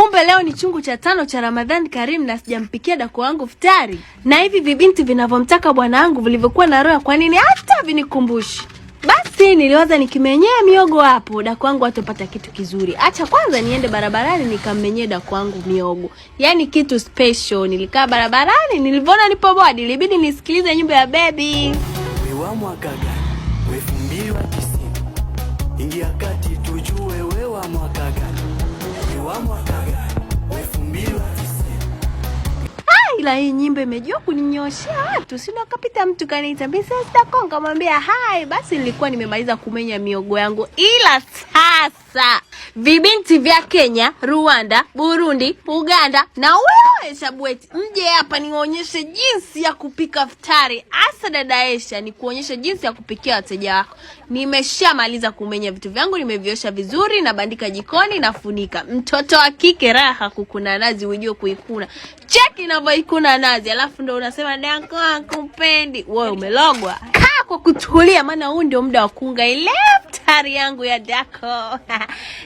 Kumbe leo ni chungu cha tano cha Ramadhani Karim na sijampikia dako wangu futari. Na hivi vibinti vinavyomtaka bwana wangu vilivyokuwa na roho, kwa nini hata vinikumbushi? Basi niliwaza nikimenyea miogo hapo dako wangu atopata kitu kizuri. Acha kwanza niende barabarani nikammenyee dako wangu miogo, yaani kitu special. Nilikaa barabarani, nilivyoona nipo bored, ilibidi nisikilize nyimbo ya Baby. Wewa mwaka gani? 2090. Ingia kati tujue wewa mwaka gani? Wewa mwaka gani? 2090. Ila hii nyimbo imejua kuninyoshea watu, si ndo akapita mtu kaniita Mrs. Dako, nikamwambia hi. Basi nilikuwa nimemaliza kumenya miogo yangu, ila sasa vibinti vya Kenya, Rwanda, Burundi, Uganda na wewe Shabweti, mje hapa niwaonyeshe jinsi ya kupika futari. Hasa dada Esha, ni kuonyesha jinsi ya kupikia wateja wako. Nimeshamaliza kumenya vitu vyangu, nimeviosha vizuri, nabandika jikoni, nafunika. Mtoto wa kike raha kukuna nazi, ujue kuikuna. Cheki inavyoikuna nazi, alafu ndo unasema dako hakupendi. Wewe umelogwa. Kaa kwa kutulia, maana huu ndio muda wa kuunga ile futari yangu ya dako.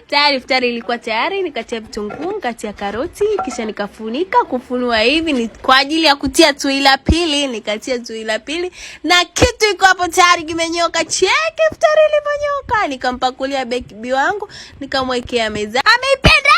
Tayari futari ilikuwa tayari, nikatia vitunguu, nikatia karoti, kisha nikafunika. Kufunua hivi ni kwa ajili ya kutia tui la pili, nikatia tui la pili na kitu iko hapo tayari kimenyoka. Cheki futari ilivyonyoka. Nikampakulia baby wangu, nikamwekea meza, ameipenda.